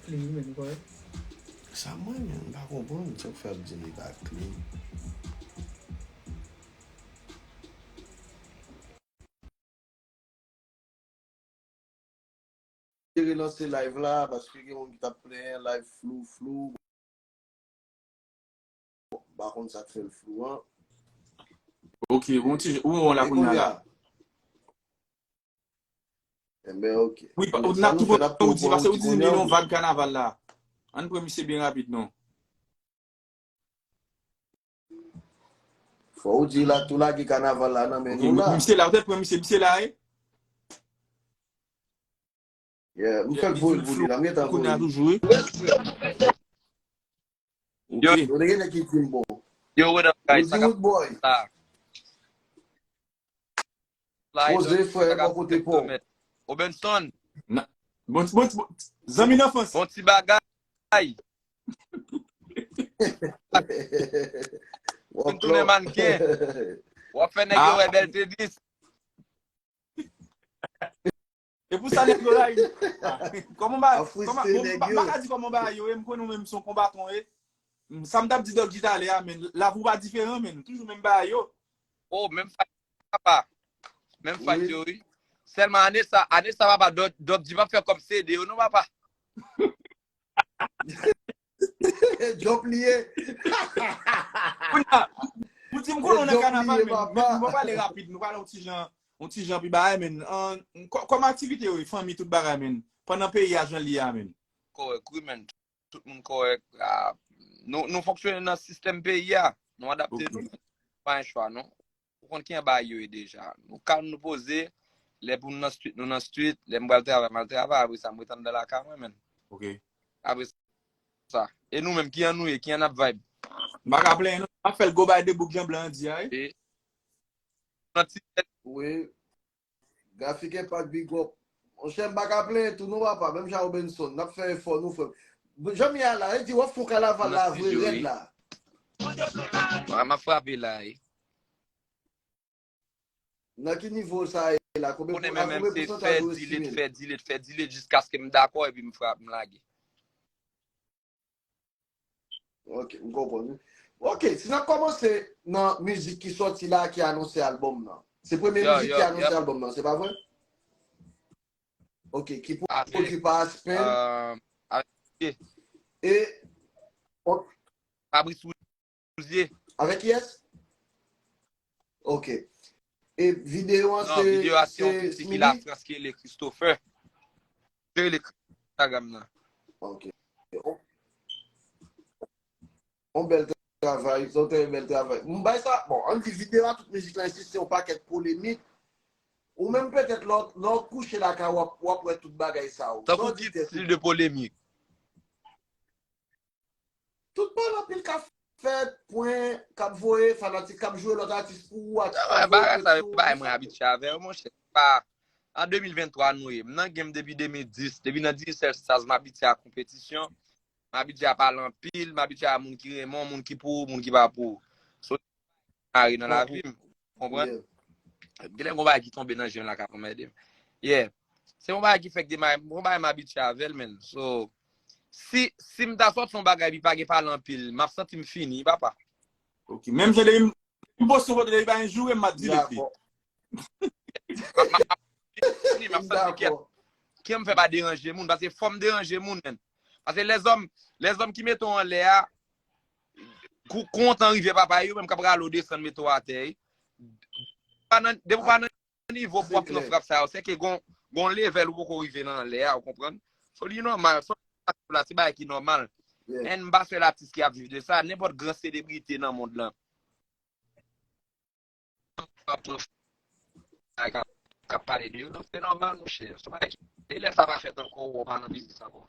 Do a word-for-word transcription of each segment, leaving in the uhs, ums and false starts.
clean wi menm, kòrèk. Sa mwen menm, m pa konprann sa k fè ap di li pa clean. Te relanse live la, paske gen moun ki t ap plenyen live flou, flou. Bon, m pa konn sa k fè l flou an. Ok, bon ti, ou wè la kounye a la. Enben, ok. Wi, n ap tou pran yon ti, paske ou di m li yon vag kanaval la. Ann pran misye byen rapid non. Fò ou di la tou lage kanaval la nan men nou la. Misye la, ou te pran misye, misye la, e? Yeah, m fèk voye l pou li la, m gentan voye l. Toujou, wi. Yo te gen nèg ki di m bon. Yo, what up, guys? Root boy. Poze frè, bò kote pa w. Obenson. Bon, bon, bon, zanmi nan fans. Bon ti bagay. Vin tounen mannken. W ap fè nèg yo wè bèl tenis. E pou sa nèg yo la, kòman ba, kòman, bon, m pa ka di kòman ba yo, e m konnen ou menm se yon konbatan, e. Sa m t ap di Dòk G talè a, men lavi w pa diferan, men toujou menm ba yo. Oh, menm fight, papa. Menm fight yo, wi. Sèlman ane sa, ane sa, papa, Dòk G p ap fè kòb C D yo, non, papa. Djòp li ye. Pou di m konnen nan kanaval, men nou pale rapid, nou pale yon ti jan, yon ti jan pi bagay, men kòm aktivite yo, fanmi, tout bagay, men pandan peyi a jan li ye a, men. Kòrèk, wi, men. Tout moun kòrèk. Nou, nou fonksyone nan sistèm peyi a. Nou adapte nou. Pa gen chwa, non. Ou konn kijan bagay yo ye deja. Nou kalm, nou poze. Lè pou nou nan street, nou nan street. Lè m pral travay, m al travay. Apre sa, m ret anndan lakay mwen, men. Ok. Apre sa. E nou menm, kijan nou ye? Kijan n ap vibe? M pa ka plenyen, non. M ap fè l go bay de bouk jan blan an di a, wi. Wi. Grafik Enpak, big up. Monchè, m pa ka plenyen tou non, papa. Menm jan Obenson, n ap fè efò, nou, frè m. Jan m ye a la, e di w ap fè yon kanaval la vre rèd la. M ap frape la, wi. Nan ki nivo sa ye la? Konbyen, konnen men, menm se fè delete, fè delete, fè delete jiskaske m dakò epi m frape, m lage. Ok, m konprann wi. Ok, si n ap kòmanse nan mizik ki sòti la ki anonse albòm nan. Se premye mizik ki anonse albòm nan, se pa vre? Ok, ki pwodui pa Aspen. E Fabrice Rouzier. Avèk kiyès? Ok. E videyo an se, se Smilly? Videyo a se yon pitit ki Lafrans ki rele Christopher. Li rele Instagram nan. Ok. On bèl travay, se yon trè bèl travay. M bay sa, bon, ann di videyo a, tout mizik la, ensi se yon pakèt polemik. Ou menm petèt lè w kouche lakay w ap wè tout bagay sa yo. Tankou ki stil de polemik? Tout pale anpil k ap fèt, pwen k ap voye, fanatik k ap joure lòt atis pou ou, atis k ap voye pwen sou ou. Bagay sa yo pa mwen abitye avè yo, monchè. Pa, an de mil venntwa nou ye. M nan game depi de mil dis, depi nan disept sèz m abitye a konpetisyon. M abitye a pale anpil, m abitye a moun ki renmen w, moun ki pou ou, moun ki pa pou ou. So, mare nan lavi m, konprann? Genlè gon bagay ki tonbe nan je m la k ap anmède m. Yeah. Se yon bagay ki fèk demare, yon bagay m abitye avè l, menn. So, si, si m ta sòti yon bagay epi pa gen pale anpil, m ap santi m fini, papa. Ok, menm jan depi m poste yon foto depi pa gen joure m ap delete li. M ap santi kèt. Kè m fè pa deranje moun, paske fò m deranje moun, menn. Paske lèzòm, lèzòm ki mete w anlè a, kou, kou yon tan rive, papa, yo menm k ap rale w desann mete w atè. Depi w pa nan nivo pou w ap pran frap sa yo, se ke gon, gon level ou poko rive nan anlè a, ou konprann? So li nòmal, sa w ap la, se bagay ki nòmal. And m pa sèl atis ki ap viv de sa, nenpòt gran selebrite nan mond lan. K ap pale de yo, donk se nòmal, monchè. Se yon bagay ki, e lè sa pa fèt ankò, ou pa nan biznis ankò.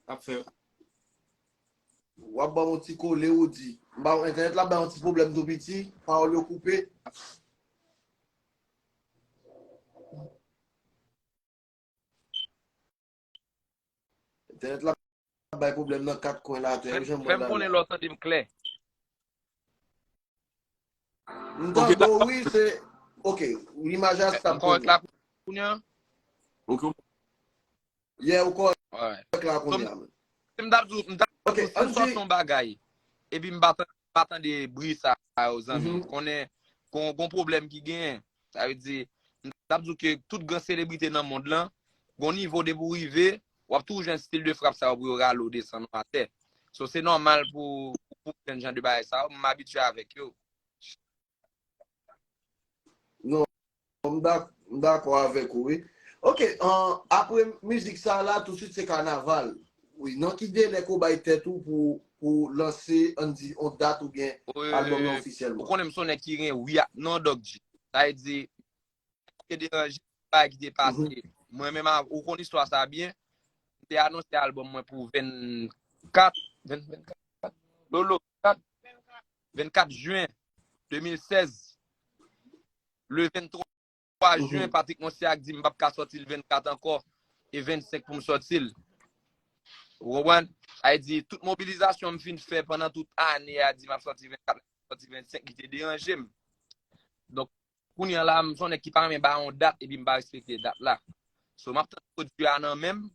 Ap fè. W ap ban yon ti kole, ou di. M ba w entènèt la bay yon ti pwoblèm tou piti, pawòl yo koupe. Entènèt la bay pwoblèm nan kat kwen latè yo, janm wè la. Fè m konnen lè w tande m klè. M tande w, wi, se, ok, imaj la, sa t ap kòrèk la kounye a? Ok. Yeah, ou kòrèk la kounye a. M t ap di, m t ap di, si m sòti yon bagay, epi m pa tande bri sa yo, zanmi, konnen gon pwoblèm ki genyen. Sa vle di, m t ap di ke tout gran selebrite nan mond lan, gon nivo depi w rive, w ap toujou jwenn stil de frap sa yo pou yo rale w desann w atè. So, se nòmal pou, pou jwenn jan de bagay sa yo, m abitye avèk yo. Non, m dakò avèk ou, wi. Ok, apre mizik sa la, toutswit se kanaval. Wi, nan ki delè ke w bay tèt ou pou, pou lanse, ann di, yon dat oubyen albòm nan ofisyèlman? Ou konnen m se yon nèg ki gen wi ak non, Doc G. Sa vle di, te deranje, bagay ki te pase. Mwen menm, ou konn istwa sa byen, m te anonse albòm mwen pou vennkat, vennkat, Lolo, vennkat jen de mil sèz. Le venntwa jen, Patrick Monsiak di m p ap ka sòti l vennkat ankò, e vennsenk pou m sòti l. Ou konprann? Sa vle di, tout mobilizasyon m fin fè pandan tout ane a, di m ap sòti vennkat, sòti vennsenk, li te deranje m. Donk, kounye a la, m se yon nèg ki pa renmen bay yon dat epi m pa respekte dat la. So, m ap tann pwodui a nan men m,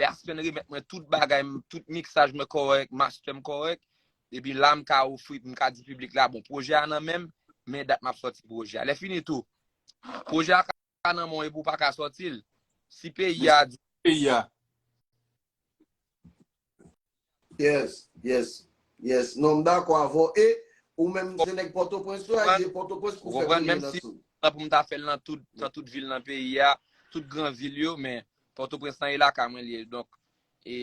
lè Aspen remèt mwen tout bagay m, tout miksaj mwen kòrèk, mastè m kòrèk, epi la m ka ofri, m ka di piblik la, bon, pwojè a nan men m, men dat m ap sòti pwojè a. Lè fini tou, pwojè a ka nan men w epi w pa ka sòti l. Si peyi a di. Peyi a. Yes, yes, yes. Non, m dakò avè w. E ou menm, se nèg Pòtoprens ou ye, Pòtoprens pou fè kounye a nan tou. Pou m ta fè l nan tout, nan tout vil nan peyi a, tout gran vil yo, men Pòtoprens lan e lakay mwen li ye. Donk, e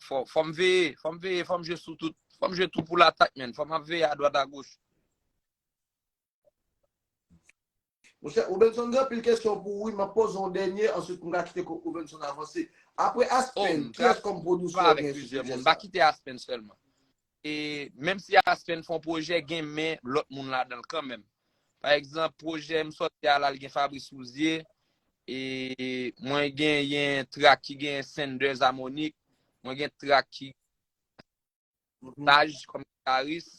fò, fò m veye, fò m veye, fò m jwe sou tout, fò m jwe tou pou latak, menn. Fò m ap veye adwat agoch. Monchè, Robenson gen anpil kesyon pou ou, wi, m ap poze yon dènye, answit m ka kite Robenson avanse. Apre Aspen, kiyès kòm pwodiktè ou gen sou pwojè sa? M pa kite Aspen sèlman. E menm si Aspen fè yon pwojè, gen men lòt moun ladan l kanmenm. Pa egzanp, pwojè m sòti a la, l gen Fabrice Rouzier, e mwen genyen trak ki gen Sanders Harmonic, mwen gen trak ki Taj kòm gitaris.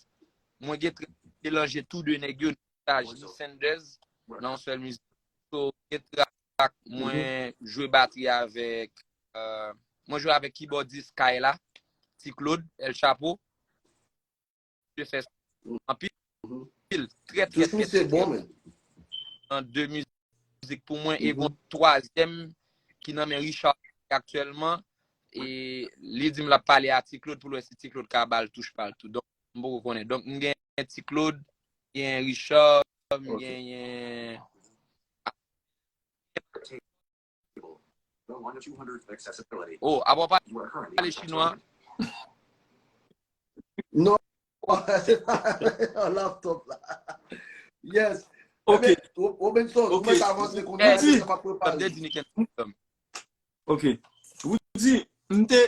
Mwen gen trè melanje tou de nèg yo, Taj ni Sanders, nan yon sèl mizik. So, gen trak mwen jwe batri avèk, euh, mwen jwe avèk kibòdis Kayla, Ti Claude, El Chapo. Misye fè anpil, trè, trè, trè, trè, trè bon, nan de mizik pou mwen, e gon twazyèm ki nan men Richard aktyèlman, e li di m l ap pale a Ti Claude pou l wè si Ti Claude ka ba l touch pa l tou. Donk, m poko konnen. Donk, m gen Ti Claude, gen Richard, m genyen. Oh, apa w pale chinwa? Non, se pa laptop la. Yes. Ok. Robenson, ou mèt avanse kounye a, sa m ap prepare. Ok. Roody, m te,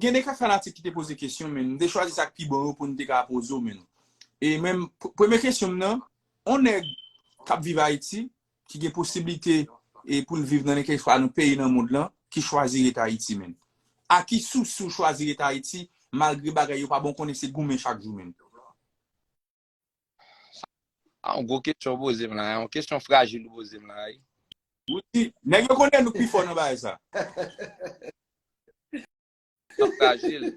gen de fanatik ki te poze kesyon, men m te chwazi sa k pi bon yo pou n te ka poze w, men. E menm, premye kesyon m nan, yon nèg k ap viv Ayiti, ki gen posiblite e pou l viv nan nenpòt swa nan peyi nan mond lan, ki chwazi ret Ayiti, menn. A ki sousou chwazi ret Ayiti, malgre bagay yo pa bon, konnen se goumen chak jou, menn. A, yon gwo kesyon w poze m la, yon kesyon frajil ou poze m la, wi. Wi, nèg yo konnen nou pi fò nan bagay sa. Sa frajil.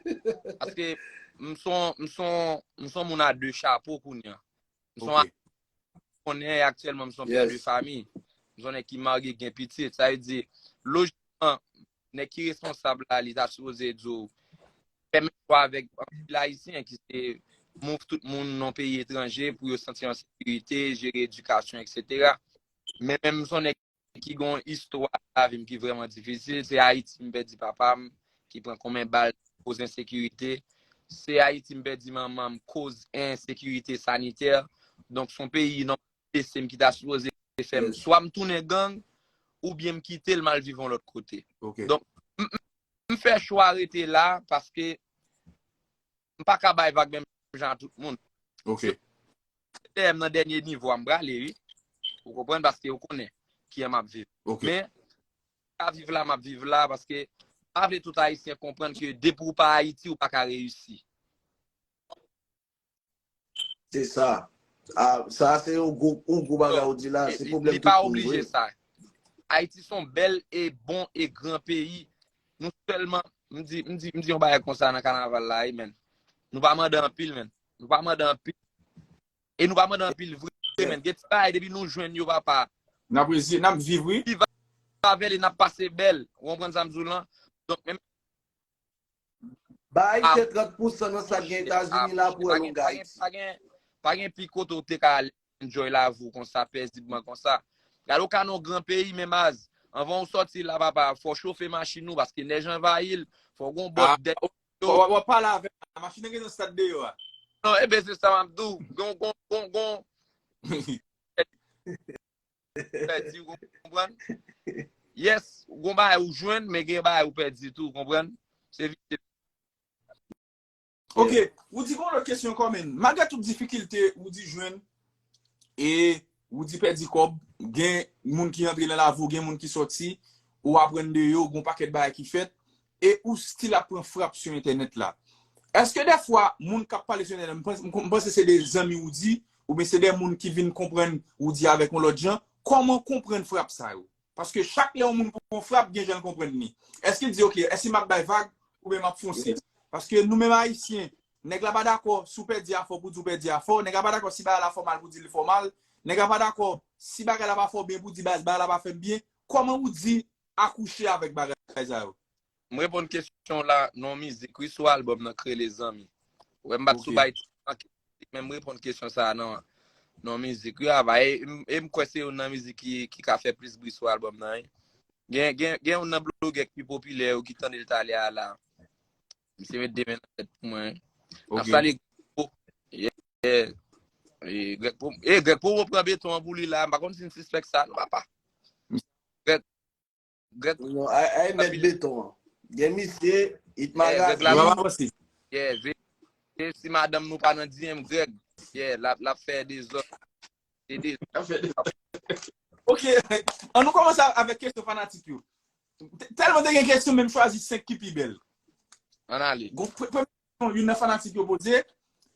Paske m son, m son, m son moun a de chapo kounye a. M son konnen aktyèlman m son pè de fami. M son nèg ki marye gen pitit. Sa vle di, lojikman, nèg ki responsab la, li ta sipoze di w, fè menm chwa avèk anpil Ayisyen ki se move tout moun nan peyi etranje pou yo santi an sekirite, jere edikasyon, etsetera. Men menm m son nèg ki gen yon istwa nan lavi m ki vrèman difisil. Se Ayiti m pèdi papa m, ki pran konbyen bal koz ensekirite. Se Ayiti m pèdi manman m koz ensekirite sanitè. Donk, se yon peyi nan pase m ki ta sipoze fè m swa m tounen gang, oubyen m kite l, m al viv yon lòt kote. Donk, m, m, m fè chwa rete la paske m pa ka bay vag menm jan a tout moun. Ok. Dèyè m nan dènye nivo a m prale, wi. Ou konprann, paske ou konnen kijan m ap viv. Ok. Men, pa viv la, m ap viv la, paske m pa vle tout Ayisyen konprann ke depi w pa Ayiti, ou pa ka reyisi. Se sa. Ah, sa se yon gwo, yon gwo bagay ou di la, se pwoblèm tout moun vre. Li pa oblije sa. Ayiti se yon bèl e bon e gran peyi. Nou sèlman, m di, m di, m di yon bagay konsa nan kanaval la, wi, men. Nou pa mande anpil, men. Nou pa mande anpil. E nou pa mande anpil vre, men. Gen ti bagay, depi nou jwenn yo, papa. N ap rezi, n ap viv, wi. Viv avè li, n ap pase bèl. Ou konprann sa m di w lan? Donk, menm Bay ke trant pousan nan sa k gen Etazini la pou wè long Ayiti. Pa gen pi kote w te ka al enjoy lavi w konsa, pezibman konsa. Gade w ka nan yon gran peyi, men baz, anvan w sòti la, papa, fò w chofe machin ou, paske nèj anvayi l, fò w gen yon bòt dèyè. W ap pale avè m, machin nan gen nan stad deyò a. Non, eben, se sa m ap di w. Gon, gon, gon, gon. Pèdi, ou konprann? Yes, ou gon bagay ou jwenn, men gen bagay ou pèdi tou, ou konprann? Se vit. Ok, ou di gon lòt kesyon kòmèn. Malgre tout difikilte ou di jwenn, e ou di pèdi kòb, gen moun ki antre nan lavi w, gen moun ki sòti, ou aprann de yo, gon pakèt bagay ki fèt, e ou still ap pran frap sou entènèt la. Èske dèfwa, moun k ap pale sou entènèt, m panse se de zanmi ou di, oubyen se de moun ki vin konprann ou di avèk yon lòt jan, kòman konprann frap sa yo? Paske chak lè yon moun pran yon frap, gen jan l konprann li. Èske l di, ok, èske m ap bay vag, oubyen m ap fonse? Paske nou menm Ayisyen, nèg la pa dakò, si w pèdi afè w pou di w pèdi afè w, nèg la pa dakò si bagay la fè w mal pou di li fè w mal, nèg la pa dakò, si bagay la pa fè w byen pou di baz, bagay la pa fè m byen, kòman ou di akouche avèk bagay sa yo? M reponn kesyon w la nan yon mizik wi sou albòm nan k rele Zanmi. Ou wè m pa t sou bay tout nan kesyon, men m reponn kesyon sa a nan nan yon mizik wi ava. E m kwè se youn nan mizik ki ki ka fè plis bri sou albòm nan wi. Gen gen gen youn nan blogè ki pi popilè yo ki tande l talè a la. Misye met de men nan tèt pou mwen wi. N ap salye Greg Po. Yeah. E Greg Po, e Greg Po pran beton an pou li la. M pa konn si n sispèk sa non papa. Greg Greg. Non, ay, ay mèt beton an. Gen misye, it magazin. Yeah, veye si madanm nou pa nan D M Greg. Yeah, l ap, l ap fè dezòd. Se dezòd. Ok, an nou kòmanse avèk kesyon fanatik yo. Tèlman te gen kesyon, men m chwazi senk ki pi bèl. Ann ale. Gon premye kesyon youn nan fanatik yo poze,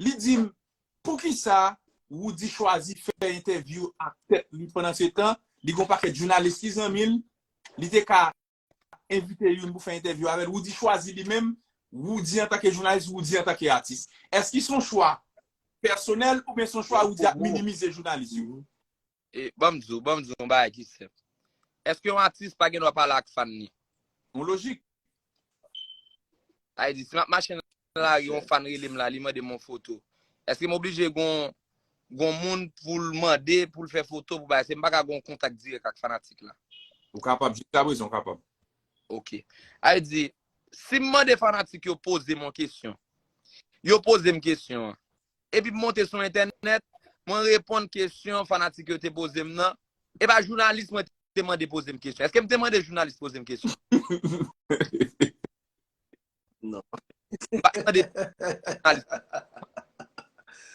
li di m, poukisa Roody chwazi fè entèvyou ak tèt li pandan se tan, li gon pakèt jounalis ki zanmi l, li te ka envite youn pou fè entèvyou avè l. Roody chwazi li menm, Roody antanke jounalis, Roody antanke atis. Èske se yon chwa pèsonèl oubyen se yon chwa Roody ap minimize jounalis yo? E, ban m di w, ban m di w yon bagay ki senp. Èske yon atis pa gen dwa pale ak fan li? Yon lojik. Sa vle di, si m ap mache nan lari, yon fan rele m la, li mande m yon foto. Èske m oblije gon, gon moun pou l mande, pou l fè foto, pou bagay? Se m pa ka gon kontak dirèk ak fanatik la. Ou kapab, jiskaprezan ou kapab. Ok. Sa vle di, si m mande fanatik yo poze m yon kesyon, yo poze m kesyon an, epi m monte sou entènèt, mwen reponn kesyon fanatik yo te poze m nan, e pa jounalis mwen te mande poze m kesyon. Èske m te mande jounalis poze m kesyon? Non. M pa t mande jounalis.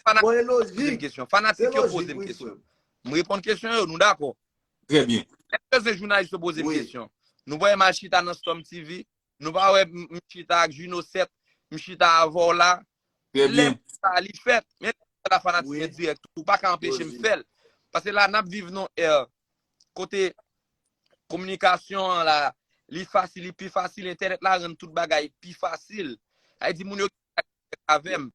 Fanatik poze m kesyon. Fanatik yo poze m kesyon. M reponn kesyon yo, nou dakò? Trè byen. Èske se jounalis yo poze m kesyon? Nou pa wè m al chita nan Storm T V, nou pa wè m chita ak Juno sèt, m chita avè w la. Lè sa li fèt, men lè sa fanatik mwen dirèk tou, ou pa ka anpeche m fè l. Paske la n ap viv nan ère kote kominikasyon an la, li fasil, li pi fasil, entènèt la rann tout bagay pi fasil. Sa vle di moun yo avè m.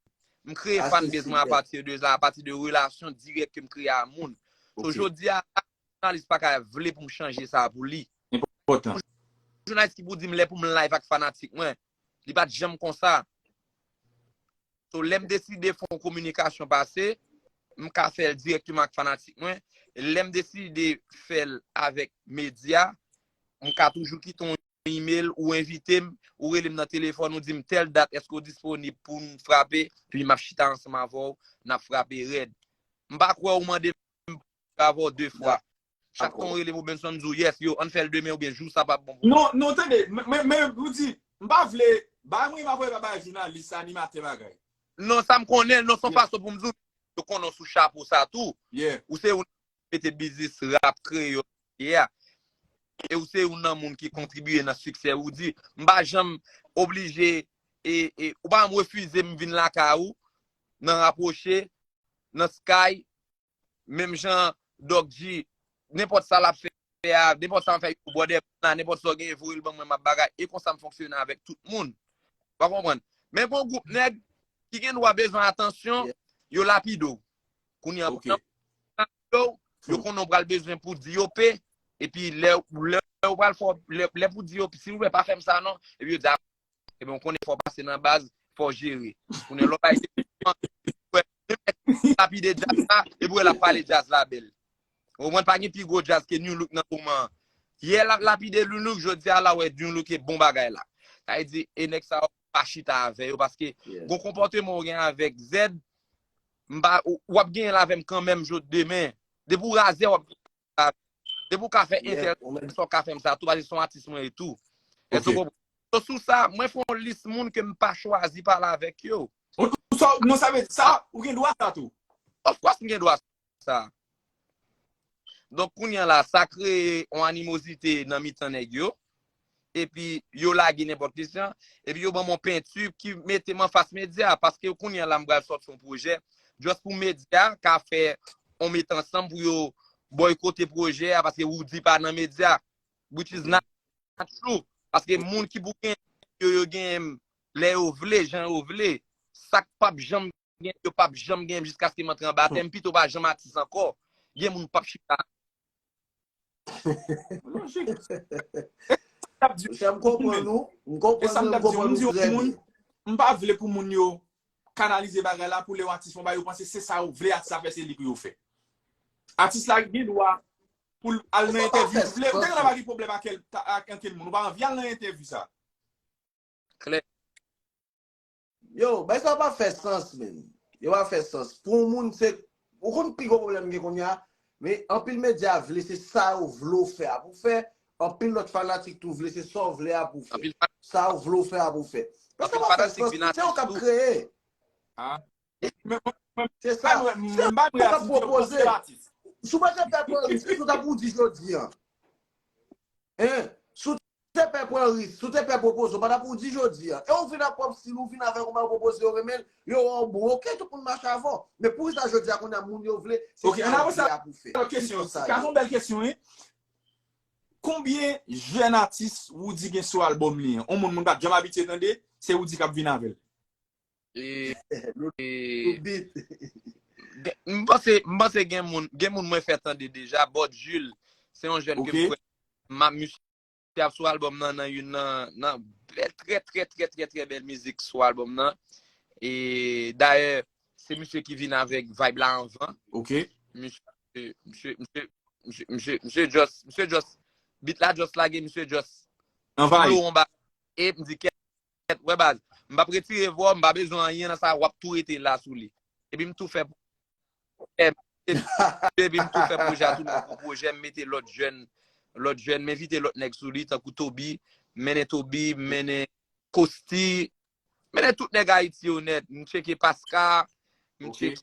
M kreye fan base mwen apati de sa, apati de relasyon dirèk ke m kreye a moun. So jodi a, jounalis pa ka vle pou m chanje sa pou li. Enpòtan. Jounalis ki pou di m lè pou m live ak fanatik mwen. Li pa t janm konsa. So lè m deside fè yon kominikasyon pase, m ka fè l dirèkteman ak fanatik mwen. Lè m deside fè l avèk medya, m ka toujou kite yon email, ou envite m, ou rele m nan telefòn, ou di m tèl dat èske w disponib pou n frape, epi m ap chita ansanm avè w, n ap frape rèd. M pa kwè ou mande m pou m frape avè w de fwa. Chak tan ou rele m ou Benson m di w yes, yo, ann fè l demen oubyen jou sa p ap bon pou mwen. Non, non, tande, men, men, men, Roody, m pa vle, bagay mwen m ap wè pa bagay jounalis, animatè bagay. Non, sa m konnen, non, se yon fason pou m di w, yo konnen w sou chapo sa tou. Ou se yon mete biznis rap kreyòl ye a. E ou se youn nan moun ki kontribiye nan siksè Roody. M pa janm oblije, e, e, ou pa janm refize m vin lakay ou, nan Rapwoche, nan Sky, menm jan Doc G, nenpòt sa l ap fè a, nenpòt sa m fè yo bòdè la, nenpòt sa w genyen voye l ban mwen, m ap bagay. E konsa m fonksyone avèk tout moun. W a konprann? Men gon gwoup nèg ki gen dwa bezwen atansyon, yo lapide w. Kounye a, pandan yo lapide w, yo konnen w pral bezwen pou di yo pe, epi lè, lè w pral fè, lè, lè pou di yo, silvouplè, pa fè m sa non, epi yo di, a, ebyen, w konnen fò w pase nan baz, fò w jere. Kounye a, lè w bay lapide djaz la, epi w wè l ap pale djaz la bèl. Ou konprann, pa gen pi gwo djaz ke Nu Look nan moman an. Yè l ap lapide Nu Look, jodi a la w wè Nu Look e bon bagay la. Sa vle di, e nèg sa yo pa chita avè yo, paske gon konpòteman w gen avèk Zed, m pa, w ap genyen l avè m kanmenm jodi demen. Depi w razè, w ap genyen l avè m. Depi w ka fè entèl, sa w ka fè m sa tou, paske se yon atis mwen e tou. Èske w konprann? So, sou sa, mwen fè yon lis moun ke m pa chwazi pale avèk yo. Ou, ou sa, non, sa vle di sa, ou gen dwa sa tou. Of course, m gen dwa sa. Donk, kounye a la, sa kreye yon animozite nan mitan nèg yo. Epi, yo lage nenpòt ki jan. Epi, yo ban m yon penti ki mete m anfas medya. Paske kounye a la, m pral sòti yon pwojè. Just pou medya ka fè yon met ansanm pou yo bòykote pwojè a, paske Roody pa nan medya. Which is not true. Paske moun ki pou gen yo, yo gen lè yo vle, jan yo vle. Sa k pap janm gen, yo pap janm gen jiskaske m antre anba tè m, pito pa janm atis ankò. Gen moun pap chita. Lojik. E sa m t ap di, m konprann ou, m konprann ou, m konprann ou trè byen. M pa vle pou moun yo kanalize bagay la pou lè yon atis fè yon bagay, yo panse se sa yo vle atis la fè, se li pou yo fè. Atis la gen dwa pou l al nan entèvyou li vle. Ou te gentan pa gen pwoblèm ak, ak ankenn moun. Ou pa anvi al nan entèvyou sa. Klè. Yo, bay sa pa fè sans, menm. Yo pa fè sans. Pou yon moun, se, ou konn pi gwo pwoblèm gen kounye a, men anpil medya vle, se sa yo vle w fè a pou fè. Anpil lòt fanatik tou vle, se sa w vle a pou fè. Sa yo vle w fè a pou fè. Bay sa pa fè sans, se yo k ap kreye. Se sa. Se yo k ap pwopoze. Si w pa te pè pran risk, si w ta pou di jodi a. Hein? Si w te pè pran risk, si w te pè pwopoze, w pa ta pou di jodi a. E ou vin ak pwòp stil, ou vin avèk yon bagay ou pwopoze, yo renmen l, yo wè w bon, oke, tout moun mache avè w. Men poukisa jodi a kounye a moun yo vle, se sa yo vle a pou fè. Lòt kesyon, sa se yon bèl kesyon, wi. Konbyen jèn atis Roody gen sou albòm li an? Yon moun, moun pa t janm abitye tande, se Roody k ap vin avè l. E, e, gen, m panse, m panse gen moun, gen moun mwen fè tande deja, Bòt Jules, se yon jèn ke m kwè, m a, misye ap sou albòm nan, nan youn nan, nan bèl, trè, trè, trè, trè, trè bèl mizik sou albòm nan. E dayè, se misye ki vin avèk vibe la anvan. Misye, misye, misye, misye, misye, misye just, misye just, beat la just lage, misye just flow anba. E m di, kèt, wè baz, m p ap retire vwa w, m pa bezwen anyen nan sa, w ap tou rete la sou li. Epi m tou fè, epi m tou fè pwojè a tounen yon gwo pwojè, m mete lòt jèn, lòt jèn, m envite lòt nèg sou li, tankou Toby, m mennen Toby, m mennen Kosti, m mennen tout nèg Ayiti yo nèt, m tcheke Paska, m tcheke,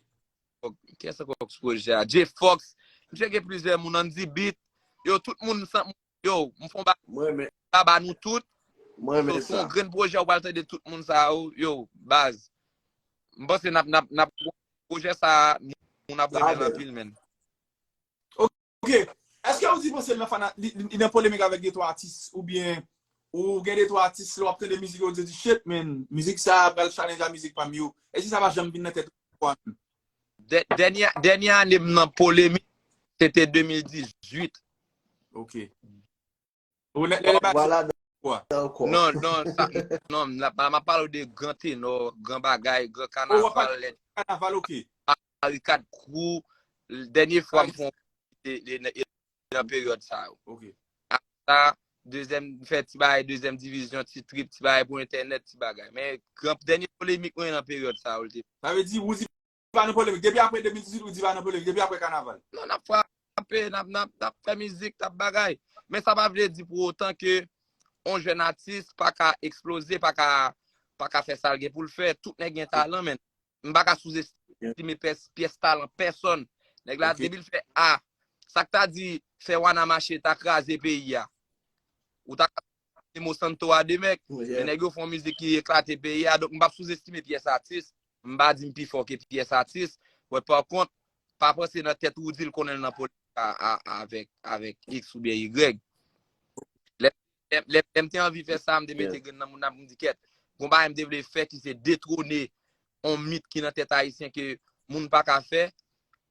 kiyès ankò k sou pwojè a? Jay Fox, m tcheke plizyè moun, Andy Beat, yo, tout moun, san, yo, m fè yon ba, ba, ba nou tout. So, se yon grenn pwojè, ou pral tande tout moun sa yo, yo, baz. M panse n ap, n ap, n ap, pwojè sa, moun ap renmen l anpil, menn. Ok. Èske Roody panse l nan fana-, li, li, li nan polemik avèk de twa atis, oubyen ou gen de twa atis, lè w ap tande mizik yo, ou di, shit, man, mizik sa a pral challenge a mizik pa m yo? Èske sa pa janm vin nan tèt ou ankò menm? Dè-, dènye, dènye ane m nan polemik, se te de mil dizuit. Ok. Ou lè, lè, lè, vwala, ankò. Non, non, sa, non, m ap, m ap pale w de gran tenò, gran bagay, gran kanaval, lè, kanaval, ok. Barikad Crew, dènye fwa m fè yon, e, e, e, nan peryòd sa yo. Ok. Apre sa, dezyèm, m fè ti bagay, dezyèm divizyon, ti trip, ti bagay pou entènèt, ti bagay. Men, gran, dènye polemik mwen nan peryòd sa yo, l te. Sa vle di, Roody pa nan polemik. Depi apre de mil dizuit, Roody pa nan polemik. Depi apre kanaval. Non, n ap frape, n ap, n ap, n ap fè mizik, n ap bagay. Men sa pa vle di pou otan ke yon jèn atis pa ka eksploze, pa ka, pa ka fè sa l gen pou l fè. Tout nèg gen talan, men m pa ka souzestime pès-, pyès talan pèsòn. Nèg la, depi l fè A, sa k ta di fè Wana mache ta kraze peyi a. Ou ta ka Timo Santo a de mèk. Men nèg yo fè yon mizik ki eklate peyi a. Donk, m p ap souzestime pyès atis. M pa di m pi fò ke pyès atis. But pa kont, pa panse nan tèt Roody l konnen l nan polemik a, a, avèk, avèk X oubyen Y. Lè, lè, lè, lè m te anvi fè sa, m te mete grenn nan moun nan, m di kèt. Gon bagay m te vle fè ki se detwone on mit ki nan tèt ayisyen ke moun pa ka fè.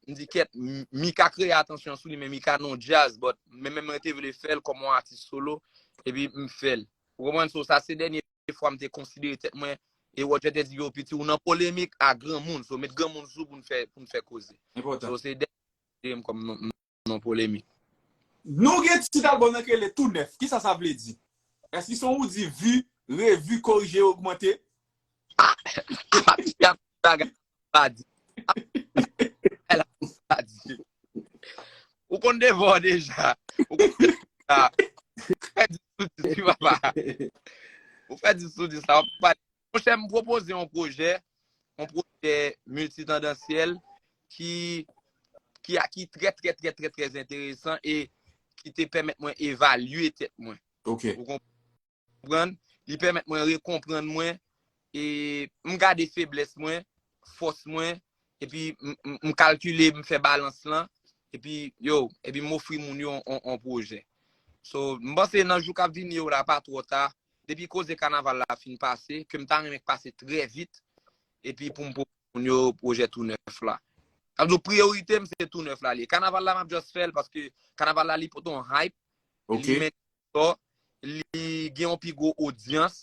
M di kèt, m- Mika kreye atansyon sou li, men Mika nan djaz, but men menm mwen te vle fè l kòm on atis solo, epi m fè l. Ou konprann? So, sa se dènye fwa m te konsidere tèt mwen, e Roger te di, yo, piti, ou nan polemik a granmoun, so met granmoun sou pou n fè, pou n fè koze. So, se dènye m kòm non, non polemik. Nou gen tit albòm nan ki rele Tou Nèf. Kisa sa vle di? Èske se yon Roody vi, revi, korije, ogmante? Ap di ap bagay pa di. Ap di bagay la pa di. Ou konn devò deja. Ou konn deja. Ou fè di sou di, papa. Ou fè di sou di sa. Monchè, m pwopoze yon pwojè, yon pwojè miltitandansyèl ki, ki, ki trè, trè, trè, trè, trè enteresan e ki te pèmèt mwen evalye tèt mwen. Ok. Ou konprann? Li pèmèt mwen rekonprann mwen e m gade feblès mwen, fòs mwen, epi m, m, m kalkile, m fè balans lan, epi yo, epi m ofri moun yo on, on pwojè. So, m panse nan jou k ap vini yo la, pa twò ta, depi koze kanaval la fin pase, ke m ta renmen k pase trè vit, epi pou m pwopoze moun yo pwojè Tou Nèf la. Sa vle di priyorite m se Tou Nèf la li ye. Kanaval la m ap just fè l paske kanaval la li pote yon hype, Ok. li men so, li gen yon pi gwo odyans,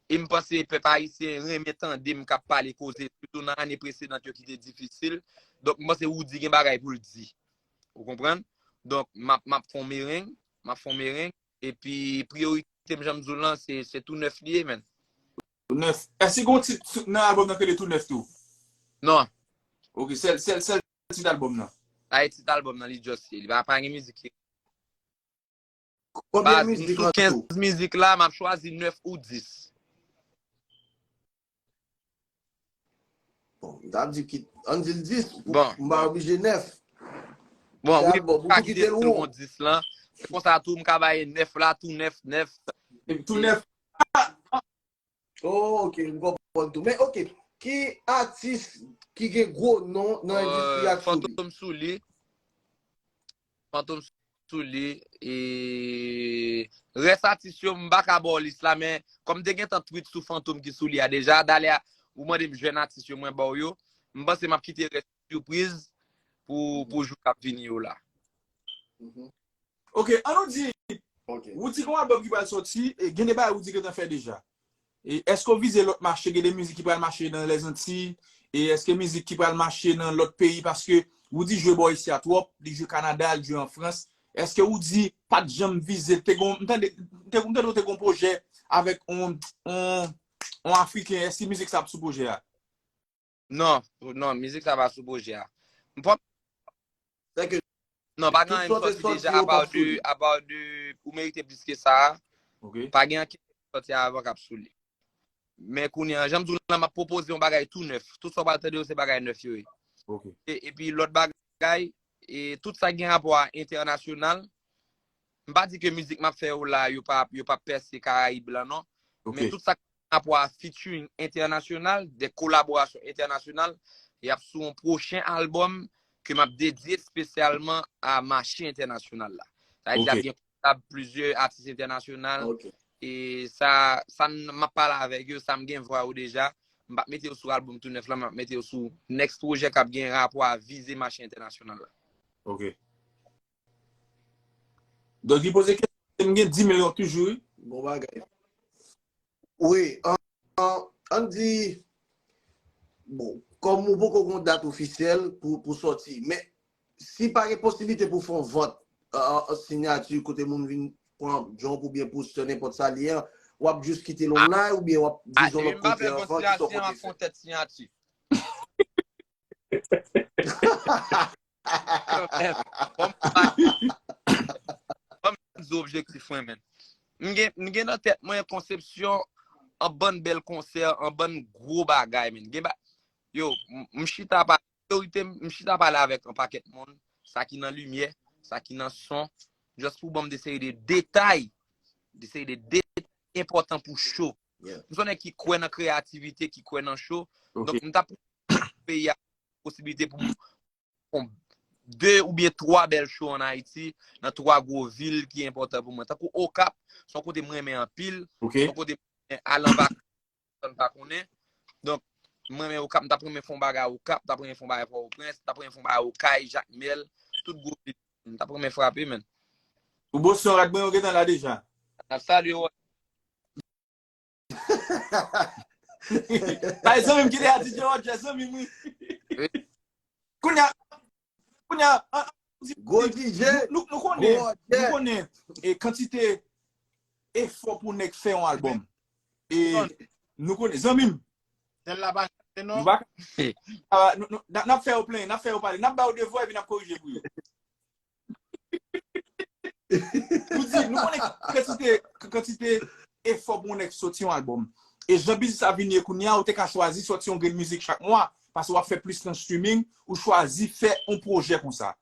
e m panse pèp ayisyen renmen tande m k ap pale koze, sitou nan ane presedan yo ki te difisil. Donk, m panse Roody gen bagay pou l di. Ou konprann? Donk, m ap, m ap fè yon mereng, m ap fè yon mereng, epi priyorite m, jan m di w lan, se, se Tou Nèf li ye, man. Tou Nèf. Èske gon tit nan albòm nan ki rele Tou Nèf tou? Non. Ok, sèl, sèl, sèl tit albòm nan. Sa e tit albòm nan, li just ye. Li pa, pa gen mizik ki Konbyen mizik sou kenz mizik la, m ap chwazi nèf ou dis. Bon, m ta di ki, ann di l dis, Bon. M pa oblije nèf. Bon, Fè wi, albòm, m ka ou kite kite l l won. Bon dis lan. Konsa tou, m ka bay nèf la, tou nèf, nèf. Epi Tou Nèf. Oh, ok, m konprann tou. Men, ok, ki atis ki gen gwo non nan endistri Euh, a Souli? Fantom Souli. Fantom Souli. E rès atis yo, m pa ka ba w lis la, men kòm m te gentan tweet sou Fantom ki Souli a deja, dalè a, ou mande m jèn atis yo, mwen ba w yo. M panse m ap kite rès sipriz pou, pou jou k ap vini yo la. Mhm. Ok, ann nou di, Ok. Roody gon albòm ki pral sòti, e gen de bagay Roody gentan fè deja. E èske w vize lòt mache, gen de mizik ki pral mache nan Lèzantiy, e èske mizik ki pral mache nan lòt peyi, paske Roody jwe bò isi a twòp, li jwe Kanada, li jwe an Frans. Èske Roody pa t janm vize, te gon, m tande, m te, m tande w te gon pwojè avèk on, on, on Afriken, èske mizik sa ap sou pwojè a? Non, non, mizik sa pa sou pwojè a. M pòp Sèke Non, pa tout gen anyen sòt sòti sòti deja, yo apa pa sou li. Apa de ou merite plis ke sa. Ok, Pa gen anyen ki sòti avan k ap sou li. Men kounye an, jan m di w la, m ap pwopoze yon bagay tou nèf. Tout sa w pral tande yo se bagay nèf yo ye. ok. E, epi lòt bagay, e tout sa ki gen rapò a entènasyonal, m pa di ke mizik m ap fè yo la, yo pa, yo pa pèse Karayib la, non. Ok. Men tout sa ki gen rapò a featuring entènasyonal, de kolaborasyon entènasyonal, y ap sou yon pwochen albòm ke m ap dedye espesyalman a mache entènasyonal la. Sa vle di Ok. ap gen kolab plizyè atis entènasyonal. Ok. E sa, sa n- m ap pale avèk yo, sa m gen vwa yo deja. M p ap mete yo sou albòm tou nèf la, m ap mete yo sou next pwojè k ap gen rapò a vize mache entènasyonal la. Ok. Donk, li poze kesyon, m gen dis milyon toujou, wi. Bon bagay. Wi, an, an, ann di, bon, kòm ou poko gon dat ofisyèl pou, pou sòti, men si pa gen posiblite pou fè yon vant, an, an, siyati kote moun vin pran djòb oubyen pou sè nenpòt sa li ye, w ap jis kite l online oubyen w ap vize yon lòt kote anvan, ki sa w konte fè? Tèt siyati. Ban m di objektif mwen, men. M gen, m gen nan tèt mwen konsepsyon an bann bèl konsè, an bann gwo bagay, men. Gen ba, yo, m- m chita pa, priyorite m, m chita pale avèk an pakèt moun, sa ki nan limyè, sa ki nan son, just pou ban m de seri de detay, de seri de detay enpòtan pou show. Yeah. M se yon nèg ki kwè nan kreyativite, ki kwè nan show. Ok. Donk, m t ap peyi a posiblite pou m fè yon de oubyen twa bèl show an Ayiti, nan twa gwo vil ki enpòtan pou mwen. Tankou Okap, se yon kote mwen renmen anpil, se yon kote mwen renmen al an vakans, m pa konnen. Donk, mwen renmen Okap, m t ap renmen fè yon bagay Okap, m t ap renmen fè yon bagay Pòtoprens, m t ap renmen fè yon bagay Okay, Jakmèl, tout gwo vil. M t ap renmen frape, menn. Ou Boston, rat mwen, yo gentan la deja. N ap salye w. Ay, zanmi m ki te a D J Roger, zanmi m, wi. Kounye a, kounye a, an, an, Gwo D J, nou, nou, nou konnen, gwo nou konnen, e, kantite efò pou nèg fè yon albòm. E, nou konnen, zanmi m. Sèl la pa chante, non. Nou pa, ah, nou, nou, n ap, n ap fè yo plenyen, n ap fè yo pale, n ap ba yo devwa epi n ap korije pou yo. Pou di, nou konnen kantite, kantite efò pou yon nèg soti yon albòm. E jan biznis la vin ye kounye a, ou te ka chwazi soti yon grenn mizik chak mwa, paske w ap fè plis nan streaming, ou chwazi fè yon pwojè konsa.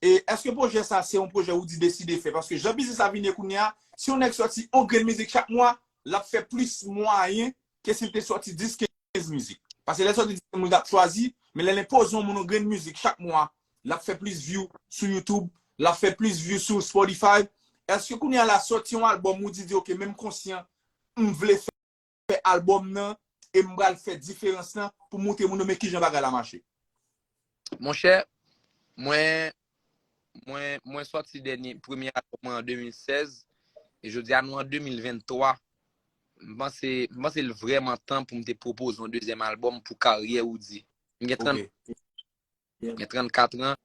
E èske pwojè sa se yon pwojè ou di deside fè? Paske jan biznis la vin ye kounye a, si yon nèg soti yon grenn mizik chak mwa, l ap fè plis mwayen ke si l te soti dis, kenz mizik. Paske lè sòti di moun ap chwazi, men lè l enpoze yon moun yon grenn mizik chak mwa, l ap fè plis view sou YouTube, l ap fè plis view sou Spotify. Èske kounye a la sòti yon albòm ou di, di, "Ok, men m konsyan, m vle fè, fè albòm nan e m pral fè diferans lan pou montre moun yo men kijan bagay la mache"? Monchè, mwen, mwen, mwen sòti dènye, premye albòm mwen an de mil sèz, e jodi a nou an de mil venntwa. M panse, m panse l vrèman tan pou m te pwopoze yon dezyèm albòm pou karyè Roody. M gen trant, gen trannkat an,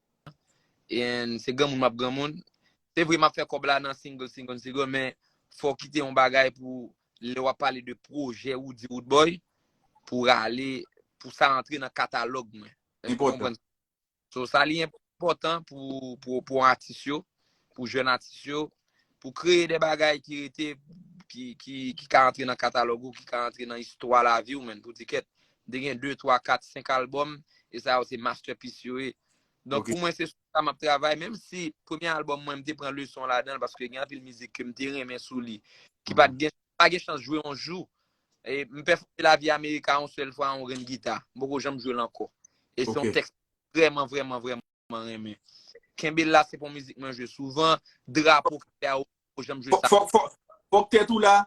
e se granmoun m ap granmoun. Se vre, m ap fè kòb la nan single, single, single, men fò w kite yon bagay pou lè w ap pale de pwojè Roody Roodboy, pou rale, pou sa antre nan katalòg mwen. Èske w konprann? So, sa li enpòtan pou, pou, pou atis yo, pou jèn atis yo, pou kreye de bagay ki rete, ki, ki, ki ka antre nan katalòg ou, ki ka antre nan istwa lavi w, menn, pou di, "Kèt, m te gen de, twa, kat, senk albòm, e sa yo se masterpiece yo ye." Donk, pou mwen, se sou sa m ap travay, menm si premye albòm mwen, m te pran leson ladan l, paske gen anpil mizik ke m te renmen sou li, ki pa t gen, pa gen chans jwe yon jou. E m pèfòme Lavi Amerika yon sèl fwa, yon grenn gita. M poko janm jwe l ankò. E se yon tèks vrèman, vrèman, vrèman renmen. Kenbe la, se pa yon mizik mwen jwe souvan. Drapo Kafè a, ou janm jwe sa. Fòk, fòk, fòk tèt ou la.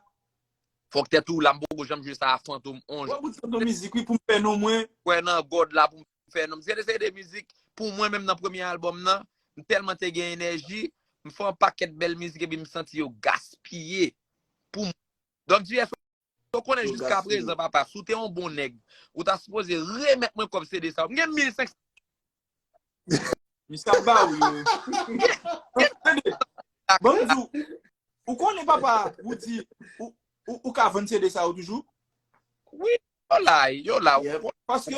Fòk tèt ou la, m poko janm jwe sa a Fantom onz. Wè bout Fantom mizik, wi, pou m fè non mwen. Wè nan gòd la, pou m fè non m. Se de, se de mizik, pou mwen menm nan premye albòm nan, m tèlman te gen enèji, m fè yon pakèt bèl mizik epi m santi yo gaspiye. Pou mwen. Donk, di, èske w konnen jiska prezan, papa, si w te yon bon nèg, ou ta sipoze remèt mwen kòb C D sa yo. M gen mil senk san. Misye ap ba ou yo. Tande, ban m di w, ou konnen, papa, ou di, ou, ou, ou ka vann C D sa yo toujou? Wi, yo la, yo la. Paske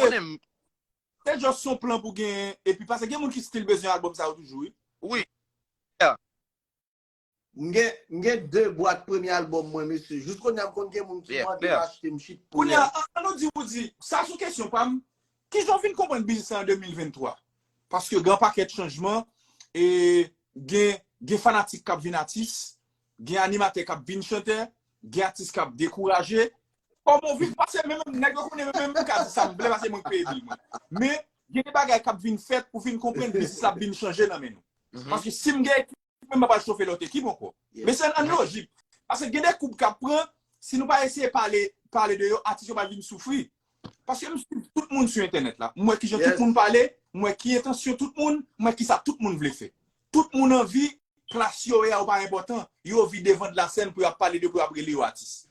se just yon plan pou genyen, epi paske gen moun ki still bezwen albòm sa yo toujou, wi. Wi. M gen, m gen de bwat premye albòm mwen, mesye. Jis kounye a, m konn gen moun ki mande m achte m shit pou yo. Kounye a, an, an nou di, ou di, sa sou kesyon pa m, kijan w vin konprann biznis la an de mil venntwa? Paske gen yon pakèt chanjman, e gen, gen fanatik k ap vin atis, gen animatè k ap vin chantè, gen atis k ap dekouraje. Kòman w vin pase, men menm nèg yo konnen, men menm m ka di sa m vle, paske mwen k peye bil mwen. Men, gen de bagay k ap vin fèt, ou vin konprann biznis la ap vin chanje nan men nou. Paske si m gen ekip mwen, m pa pral chofe lòt ekip ankò. Men se nan lojik. Paske gen de koub k ap pran, si nou pa eseye pale, pale de yo, atis yo pral vin soufri. Paske m swiv tout moun sou entènèt la. M wè kijan tout moun pale, m wè ki entansyon tout moun, m wè kisa tout moun vle fè. Tout moun anvi plas yo ye a yo pa enpòtan. Yo anvi devan de la sèn pou y ap pale de, pou y ap rele yo atis.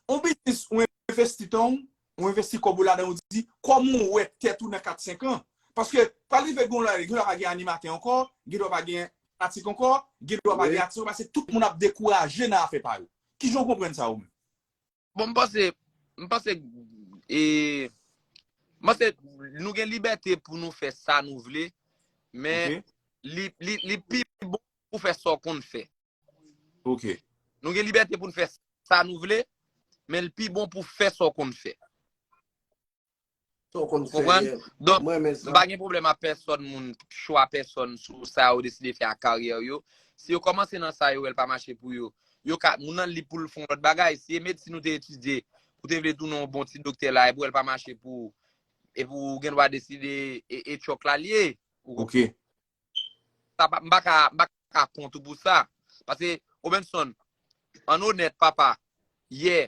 Yon biznis ou envesti tan w, ou envesti kòb ou ladan, ou di, kòman w wè tèt ou nan kat, senk an? Paske pral rive gen yon lè, gen dwa pa gen animatè ankò, gen dwa pa gen fanatik ankò, gen dwa pa gen atis ankò, paske tout moun ap dekouraje nan afè pa yo. Kijan w konprann sa ou menm? Bon, m panse, m panse, e, m panse nou gen libète pou nou fè sa nou vle, men li, li, li pi bon pou fè sa w konn fè. Nou gen libète pou n fè sa nou vle, men l pi bon pou fè sa w konn fè. Sa w konn fè. Ou konprann? Donk, m pa gen pwoblèm ak pèsòn moun, chwa pèsòn sou sa yo deside fè ak karyè yo. Si yo kòmanse nan sa yo wè l pa mache pou yo, yo ka, moun nan lib pou l fè yon lòt bagay. Si e medsin ou te etidye, ou te vle tounen yon bon ti doktè la, epi w wè l pa mache pou ou, epi w gen dwa deside e, e tchòk la l ye. Ou konprann? sa pa, m pa ka, m pa ka kont ou pou sa. Paske, Robenson, ann onèt, papa, yè,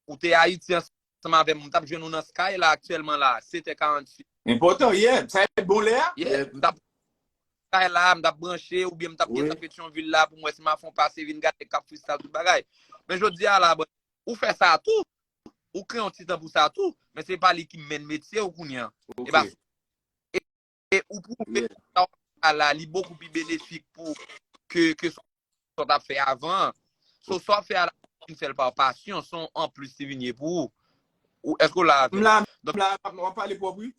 ou te Ayiti ansanm avè m, m t ap jwenn ou nan Sky la aktyèlman la, sèt è karanntuit. Enpòtan, yeah. Sa e bon lè a? Yeah, m t ap Sky la, m t ap branche, oubyen m t ap gentan Petyonvil la pou m wè si m ap fè yon pase vin gade k ap freestyle tout bagay. Men jodi a la, bro, ou fè sa tou, ou kreye yon ti tan pou sa tou, men se pa li ki menn metye ou kounye an. E pa, e, e ou pwouve sa w fè a la, li bokou pi benefik pou ke, ke sa w t ap fè avan an. So, sa w ap fè a la, ou vin fè l pa pasyon, se yon anplis li vin ye pou ou. Ou, èske w la avè m? M la, m la, w ap pale pwòp, wi.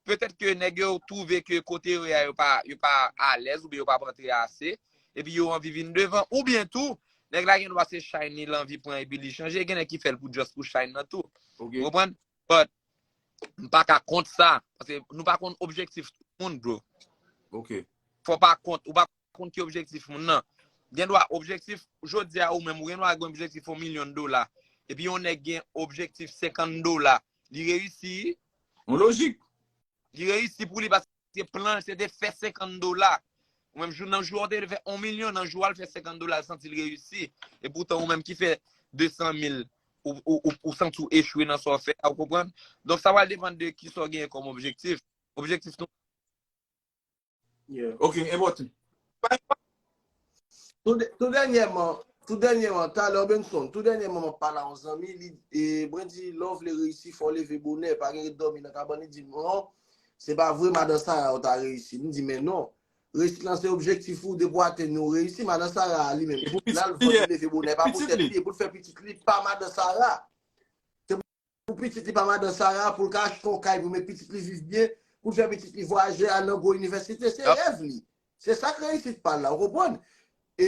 Petèt ke nèg yo twouve ke kote yo ye a, yo pa, yo pa alèz oubyen yo pa ap antre ase, epi yo anvi vin devan, oubyen tou, nèg la gen dwa se shine li anvi pran epi li chanje, gen nèg ki fè l pou just pou shine nan tou. Ou konprann? But, m pa ka kont sa, paske nou pa konn objektif tout moun, bro. Fò pa kont, ou pa konn ki objektif moun nan. Gen dwa objektif, jodi a ou menm, ou gen dwa gen objektif yon milyon dola. Epi yon nèg gen objektif senkant dola. Li reyisi. Yon lojik. Li reyisi pou li paske plan l se te fè senkant dola. Ou menm jou, nan jou a ou te fè yon milyon, nan jou a l fè senkant dola, l santi l reyisi. E poutan ou menm ki fè de san mil, ou, ou, ou, ou santi w echwe nan sa w fè a, ou konprann? Donk sa pral depann de kisa w genyen kòm objektif. Objektif nou. Ok, enpòtan. Tou dènyèman, tou dènyèman, talè Benson, tou dènyèman mwen pale a yon zanmi, li, e, mwen di lè w vle reyisi, fò w leve bonè, pa gen ret dòmi nan kabann, li di m non, se pa vre madan Sara ou ta reyisi. M di men non, reyisit lan se objektif ou, depi w atenn li ou reyisi, madan Sara a li menm, la l vòt li leve bonè, pa pou tèt li, e pou l fè pitit li pa madan Sara. Pou pitit li pa madan Sara, pou l ka achte yon kay pou met pitit li viv byen, pou l fè pitit li vwayaje al nan gwo inivèsite, se rèv li. Se sa k reyisit pa l la, ou konprann? E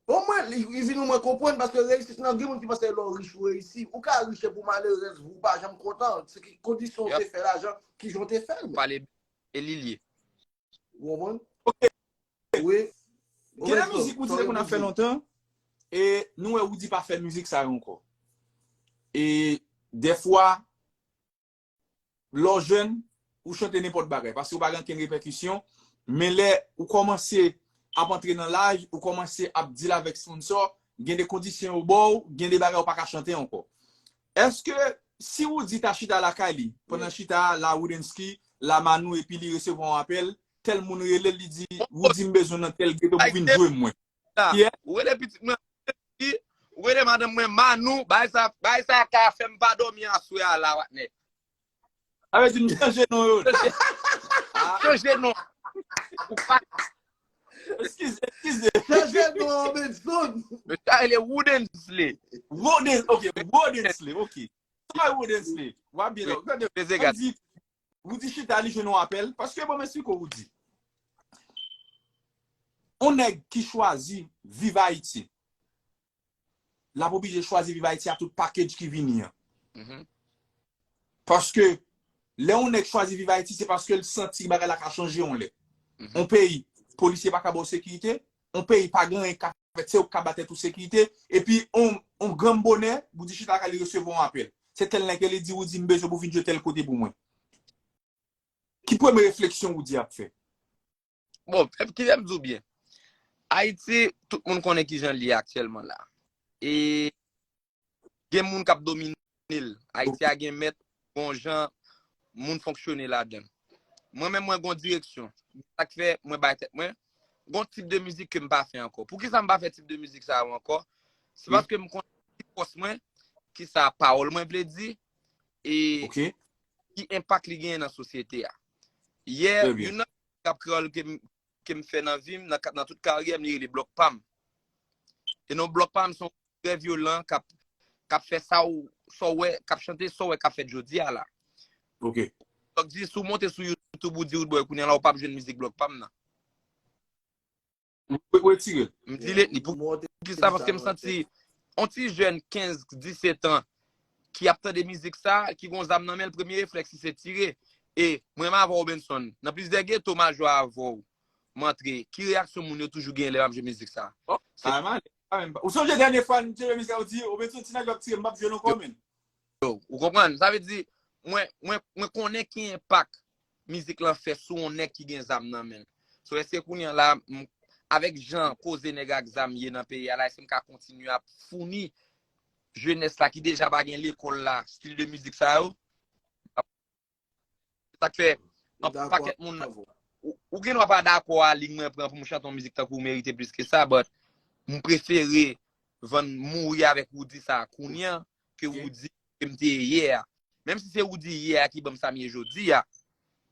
omwen, li vin omwen konprann, paske reyisit nan gen moun ki panse lè w rich ou reyisi. Ou ka rich epi w malerèz, ou pa janm kontan. Se ki kondisyon w te fè lajan, kijan w te fè l. Pale e li lye. Ou konprann? Ok. Gen de mizik ou di te konn ap fè lontan, e nou wè Roody pa fè mizik sa yo ankò. E dèfwa, lè w jèn, ou chante nenpòt bagay, paske ou pa gen okenn repèkisyon, men lè ou kòmanse ap antre nan laj, ou kòmanse ap deal avèk sponsò, gen de kondisyon yo ba w, gen de bagay ou pa ka chante ankò. Èske si Roody ta chita lakay li, pandan chita la Roodensky, la Manou, epi li resevwa yon apèl, tèl moun rele l, li di, Roody, m bezwen w nan tèl geto pou w vin jwe mwen. Ou rele pitit mwen, ou rele madanm mwen Manou, bagay sa, bagay sa ka fè m pa dòmi aswè a la, watnè. Sa vle di m chanje non yo. Chanje non. Ou pa Eskize, eskize. Chanje non an, Benson. Mesye a rele Woodensley. Wooden, ok, Woodensley, ok. Sa Woodensley. W ap byen la. Gade, Roody, Roody chita li jwenn yon apèl. Paske bon, m esplike w, Roody. On nèg ki chwazi viv Ayiti, l ap oblije chwazi viv Ayiti a tout package ki vini an. Paske lè yon nèg chwazi viv Ayiti, se paske l santi bagay la ka chanje yon lè. On peyi, polisye pa ka ba w sekirite, on peyi pa gen anyen k ap fèt, se ou k ka ba tèt ou sekirite, epi on, on granm bonè, Roody chita lakay li resevwa yon apèl. Se tèl nèg ke li di Roody m bezwen pou vin jwe tèl kote pou mwen. Ki premye refleksyon Roody ap fè? Bon, kite m di w byen. Ayiti, tout moun konnen kijan l ye aktyèlman la. E gen moun k ap domine l. Ayiti a gen mèt, gon jan moun fonksyone ladan l. Mwen menm, mwen gon direksyon. Sa k fè mwen bay tèt mwen, gon tip de mizik ke m pa fè ankò. Poukisa m pa fè tip de mizik sa yo ankò? Se paske m konnen ki fòs mwen, kisa pawòl mwen vle di, e ki enpak li genyen nan sosyete a. Yè, youn nan rap kreyòl ke m, ke m fè nan vi m, nan, nan tout karyè m, li rele Blòk Pa m. E non, Blòk Pa m se yon trè vyolan k ap, k ap fè sa ou, sa w wè, k ap chante sa w wè k ap fèt jodi a la. Ok. Blòk di, si w monte sou YouTube ou di Roodboy kounye a la, ou p ap jwenn mizik Blòk Pa m nan. Ou retire l. M delete li. Poukisa? Paske m santi on ti jèn kenz, disèt an ki ap tande mizik sa, ki gon zam nan men l, premye reflèks li se tire. E mwen menm avè w, Benson, nan plizyè geto majò avè w, m antre. Ki reyaksyon moun yo toujou genyen lè m ap jwe mizik sa? Ou sonje dènye fwa m te jwe mizik la, ou di, o Benson, ti nèg yo ap tire m, m p ap jwe l ankò, menn. Ou konprann? Sa vle di, mwen, mwen, mwen konnen ki enpak mizik lan fè sou yon nèg ki gen zam nan men l. So, èske kounye a la, m, avèk jan koze nèg ak zam ye nan peyi a la, èske m ka kontinye ap founi jenès la ki deja pa gen lekòl la, stil de mizik sa yo? Se sa k fè, yon pakèt moun, ou, ou gen dwa pa dakò a liy mwen pran pou m chante yon mizik tankou ou merite plis ke sa, but m prefere vann mouri avèk Roody sa a kounye a ke Roody ke m te ye yè a. Menm si se Roody yè a ki ban m sa m ye jodi a,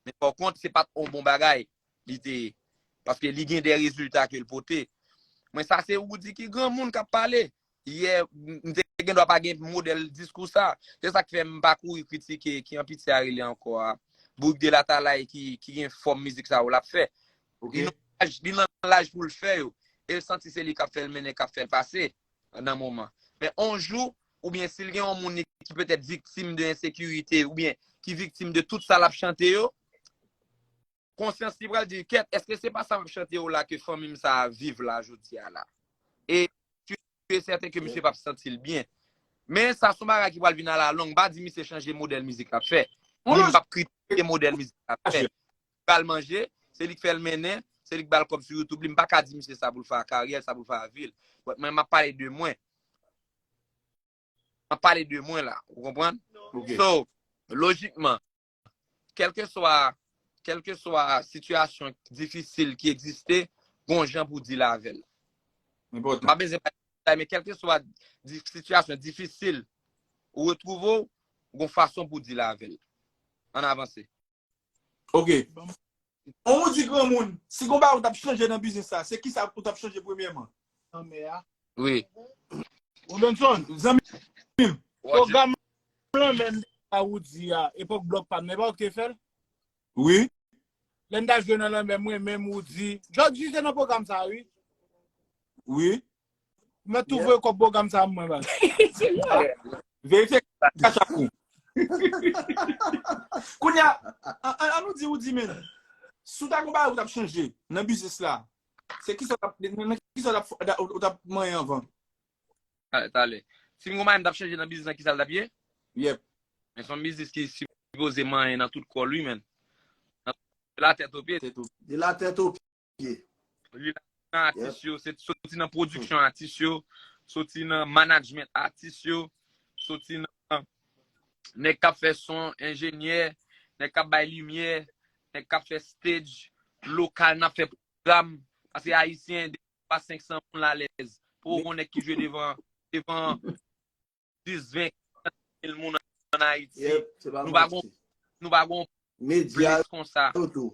men pa kont, se pa t yon bon bagay li te ye. Paske li gen de rezilta ke l pote. Mwen, sa se Roody ki granmoun k ap pale. Yè, m te gen dwa pa gen modèl diskou sa. Se sa k fè m pa kouri kritike ki an piti a rele ankò a. Boug de Latalay ki, ki gen fòm mizik sa yo l ap fè. Li nan laj, li nan laj pou l fè yo. E l santi se li k ap fè l mennen, k ap fè l pase nan moman. Men on jou, oubyen si l gen yon moun ki petèt viktim de ensekirite, oubyen ki viktim de tout sa l ap chante yo, konsyans li pral di, kèt, èske se pa sa m ap chante yo la ke fanmi m sa a viv la jodi a la? E sûr et certain ke misye p ap santi l byen. Men sa se yon bagay ki pral vin alalong. M pa di misye chanje modèl mizik l ap fè. Ni m p ap kritike modèl mizik l ap fè. Li pral manje, se li k fè l mennen, se li k ba l kòb sou YouTube li. M pa ka di misye sa pou l fè ak karyè l, sa pou l fè ak vi l. But mwen, m ap pale de mwen. M ap pale de mwen la. Ou konprann? So, lojikman, kèlkeswa, kèlkeswa sitiyasyon difisil ki egziste, gon jan pou deal avè l. M pa bezwen pale detay, men kèlkeswa di, sitiyasyon difisil ou retwouve w, gon fason pou deal avè l. Ann avanse. Ok. On ou di granmoun, si gon bagay ou t ap chanje nan biznis la, se kisa ou t ap chanje premyèman? Nan mè a. Wi. Robenson, zanmi m. Pwogram lanmè m a Roody a, epòk blòk pa m, nan epòk te fè l? Wi. Lè n ta jwe nan lanmè, mwen menm, Roody. Jòdji te nan pwogram sa, wi. Wi. Mwen tou voye kòb pwogram sa mwen, baz. Verifye kachap ou. Kounye a, an, an, an nou di ou di men. Si w ta gon bagay ou t ap chanje nan biznis la, se kisa w t ap, nan, nan kisa w t ap, ou t ap manyen anvan? Talè, talè. Si m gon bagay m t ap chanje nan biznis lan, kisa l t ap ye? Yep. Men se yon biznis ki sipoze manyen nan tout kò l, wi, men. De la tèt o pye. De la tèt o pye. Li la nan atis yo, se soti nan pwodiksyon atis yo, soti nan management atis yo, soti nan nèg k ap fè son, enjenyè, nèg k ap bay limyè, nèg k ap fè stage, lokal, n ap fè pwogram, paske ayisyen, de pa senk san moun alèz. Poko gon nèg ki jwe devan, devan dis, ven, mil moun ann Ayiti. Nou pa gon, nou pa gon plis konsa.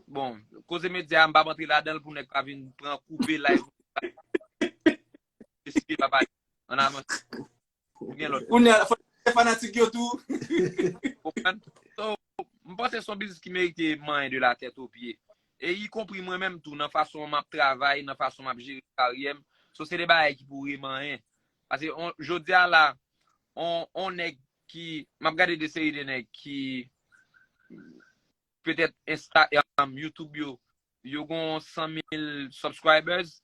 Bon, koze medya a, m p ap antre ladan l pou nèg pa vin pran koupe live. Eseye pa pale. Ann avanse. Ou gen lòt. Kounye a, fò fanatik yo tou. Konprann? So, m panse se yon biznis ki merite manyen de la tèt o pye. E ikonpri mwen menm tou, nan fason m ap travay, nan fason m ap jere karyè m. So, se de bagay ki pou remanyen. Paske on, jodi a la, on, on nèg ki, m ap gade de seri de nèg ki petèt Insta, um, YouTube yo, yo gon san mil subscribers,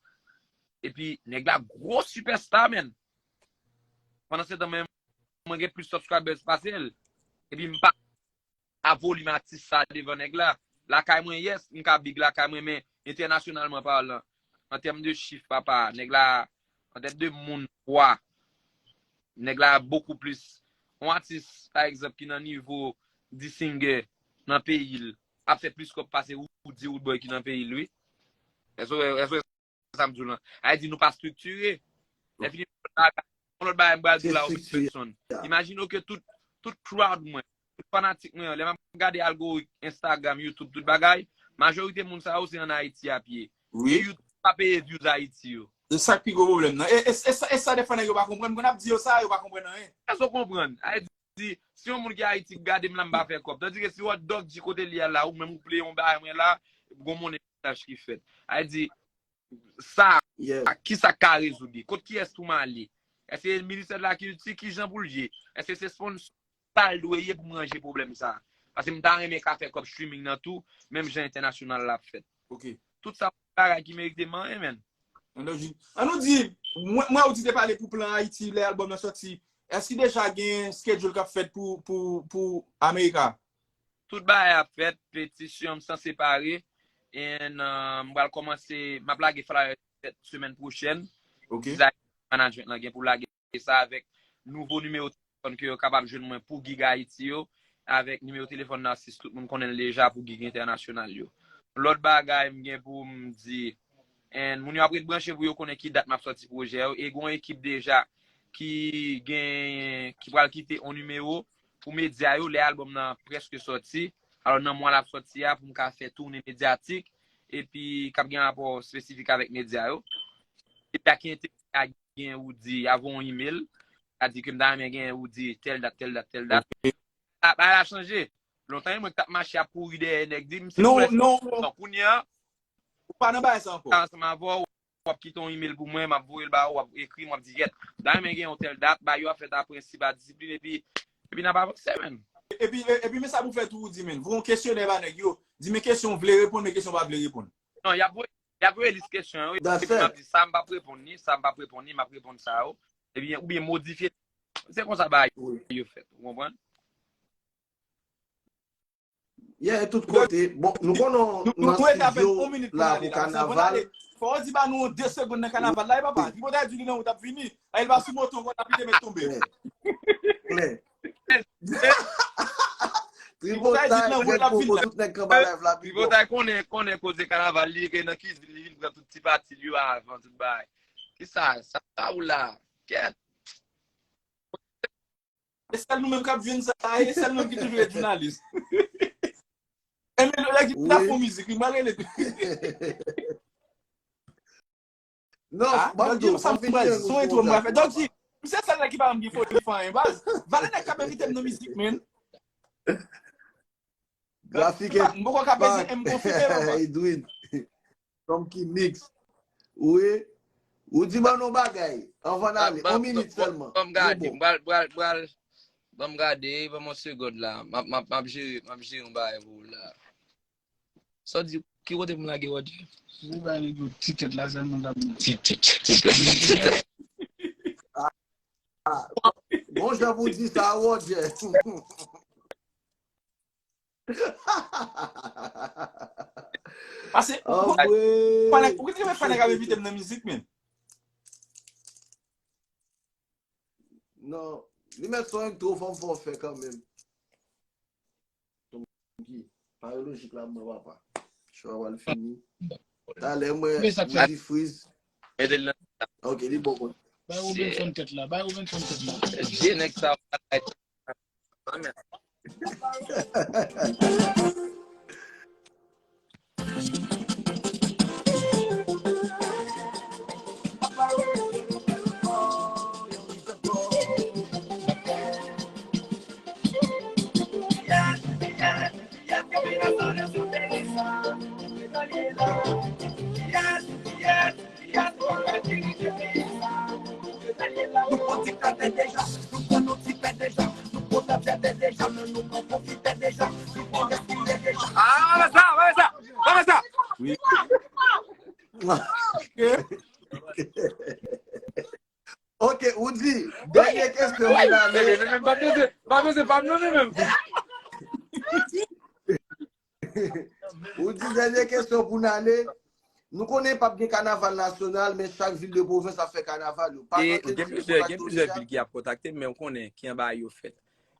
epi nèg la gwo superstar, man. Pandan se tan, mwen, mwen gen plis subscribers pase l. Epi m pa a volim atis sa devan nèg la. Lakay mwen, yes, m ka big lakay mwen, men entènasyonalman palan, an tèm de chif, papa, nèg la, an tèm de moun, vwa, nèg la bokou plis. Yon atis, pa egzanp, ki nan nivo D-Singer nan peyi l, ap fè plis kòb pase Roody Roodboy ki nan peyi l, wi. Èske, èske sa m di w lan? Sa vle di nou pa estriktire. Lè fini, yon lòt bagay m pral di w la, Robenson. Imajine w ke tout, tout crowd mwen, tout fanatik mwen, lè m ap gade algoritm Instagram, YouTube, tout bagay, majorite moun sa yo se ann Ayiti y ap ye. E YouTube pa peye views Ayiti yo. Se sa k pi gwo pwoblèm nan. E, e, e, sa, e sa defwa nèg yo pa konprann. Mwen ap di yo sa, yo pa konprann anyen. Èske w konprann? Sa vle di, si yon moun ki Ayiti k gade m la, m pa fè kòb. Tandike si Hot Dog di kote li ye la, ou menm ou pleye yon bagay mwen la, gon monnen mesaj ki fèt. Sa vle di, sa, kisa k ka rezoud li? Kot kiyès pou m ale? Èske ministè de la kilti, kijan pou l ye? Èske se sponsò sa l dwe ye pou m ranje pwoblèm sa? Paske m ta renmen ka fè kòb streaming nan tou, menm jan entènasyonal la ap fèt. Tout sa bagay ki merite manyen, man. An nou di, an nou di, mwen, mwen ou di te pale pou plan Ayiti lè albòm nan sòti. Èske deja gen schedule k ap fèt pou, pou, pou America? Tout bagay ap fèt, petisyon m sanse pare. And, uh, m pral kòmanse, m ap lage flyer semèn pwochèn. Ok. Dizay management lan gen pou lage sa avèk nouvo nimewo telefòn ke yo kapab jwenn mwen pou gig Ayiti yo, avèk nimewo telefòn Narcisse, tout moun konnen l deja pou gig entènasyonal yo. Lòt bagay m gen pou m di, and moun yo ap ret branche pou yo konnen ki dat m ap sòti pwojè yo, e gen yon ekip deja ki gen, ki pral kite yon nimewo pou medya yo lè albòm nan prèske sòti. Alò, nan mwa l ap sòti a, pou m ka fè toune medyatik, epi k ap gen rapò espesifik avèk medya yo. Medya ki enterese a gen Woody, a voye yon imèl, a di ke m ta renmen gen Woody tèl dat, tèl dat, tèl dat. A, bagay la chanje. Lontan, mwen ki t ap mache ap kouri dèyè nèg, di m si m vle fè. Non, non, non. Kounye a, ou pa nan bagay sa ankò. Ansanm avè w, w ap kite yon imèl pou mwen, m ap voye l ba ou, w ap ekri m, w ap di, "Yèt, m ta renmen gen yon tèl dat, bagay yo ap fèt a prensip, a disiplin, epi, epi n ap avanse, menn." Epi, e- epi men sa pou fè tou, Woody, menn. Voye yon kesyonè ba nèg yo. Di men kesyon w vle reponn, men kesyon w pa vle reponn. Non, y ap voye, y ap voye lis kesyon yo, epi m ap di sa m p ap reponn ni, sa m p ap reponn ni, m ap reponn sa yo. Ebyen, oubyen modifye. Se konsa bagay yo fèt, ou konprann? Yeah, tout kote. Bon, nou konnen nou nan estidyo la pou kanaval. Fò w di ba nou de segonn nan kanaval la, wi papa. Tripotay di li nan wout ap vini. La, li pa sou moto ankò, l ap vin met tonbe. Klè. Klè. Tripotay di li nan wout ap vini la. Tout nèg k anba live la, big up. Tripotay konnen, konnen koze kanaval, li ke nan kizin, li vin pran tout ti pati l yo avan, tout bagay. Kisa, sa, sa ou la? Kèt. E sèl nou menm k ap jwenn sa, e sèl nou menm ki toujou ret jounalis. E men lè ki ta fon mizik, wi, m al rele. Non, ah, ban m di w, sa m fini an, son etwo m pral fè. Donk, di, m se sèl nèg ki pa janm gen foli fè anyen, baz. Valè nèg k ap envite m nan mizik, menn. Grafik. M poko ka peze M konfime, papa. Edwin. Kòm ki mix. Wi. Ou di ban nou bagay. Anvan n ale. Yon minit sèlman. Ban m gade. M pral, pral, pral. Ban m gade. Ban m yon segond la. M ap, m ap, m ap jere, m ap jere yon bagay pou ou la. Sa w di, ki kote pou m lage Roger? Ou bay nèg yo ti tèt la, sèlman k ap di. Ti tèt, ti tèt, ti tèt. Ah, ah. Bon jan pou di sa, Roger. Pase, ou, ou, ou, ou, ou, ou, ou, ou, ou, Non, li mèt son entwo, fò m fè w fè kanmenm. Tonki, pare lojik la pou mwen, papa. Show a pral fini. Talè, mwen, Woody Freeze. Mete l nan. Ok, li bon, bon. Bay Robinson tèt la, bay Robinson tèt la. Je nèg sa. Nou pran diktè deja, nou pran nou ti pè deja, nou pran lavè deja, men nou pran pwofitè deja, nou pran gaspiyè deja. Ah, pa fè sa, pa fè sa, pa fè sa. Wi. Ok, Woody, dènye kesyon pou n ale. Wi. Men, men, men, pa bezwen, pa bezwen, pa m non, men menm. Ou di dènye kesyon pou n ale. Nou konnen p ap gen kanaval nasyonal, men chak vil de pwovens ap fè kanaval yo. Pa gen plizyè, gen plizyè vil ki ap kontakte m, men ou konnen ki anba yo fèt.